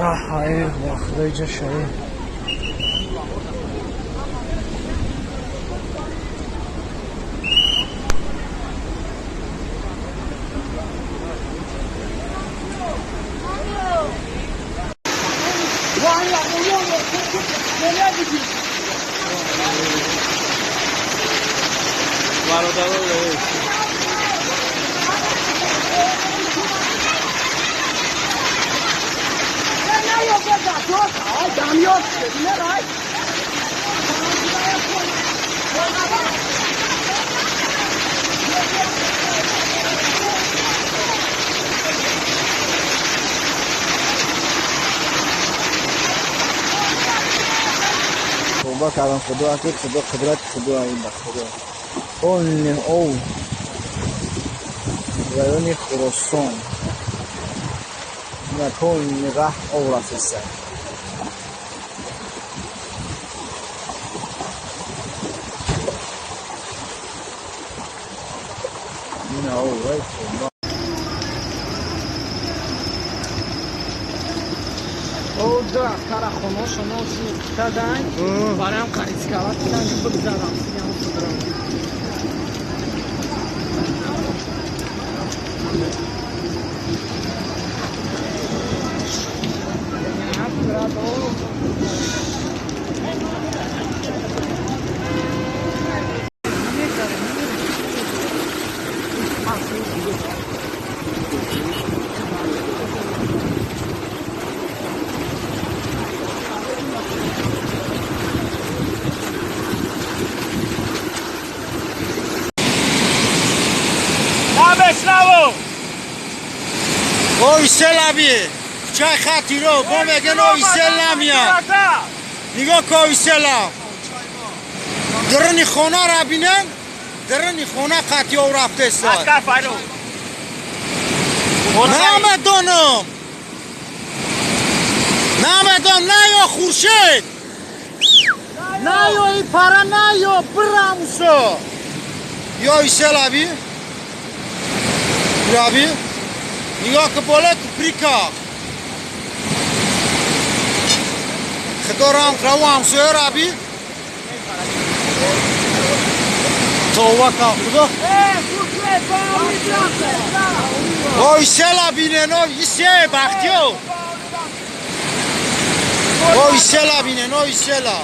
Раҳае вахдои ҷашае. توبه کردم خدا که خدا قدرت خدا این خدا اون او райони Хуросон полни раҳ об рафтеста. Барам қарискават кидан ки бигзарам сиям худро. Ови селаби чай хатиро бо меган ови сел намияд. Нигоҳ ку ови села дарани хона ра бинен, дарани хона қати ов рафтеста. Намедонам, намедонам. Наё, Хуршед, наё, и пара наё, бирамусо. Ё селаби раби нигоҳ ки боло куприка. Худо рам краву ҳамсоя раби товба кам худо. Ой, села бинен, ой, исе бахтиё. Ой, села бинен, ой, села.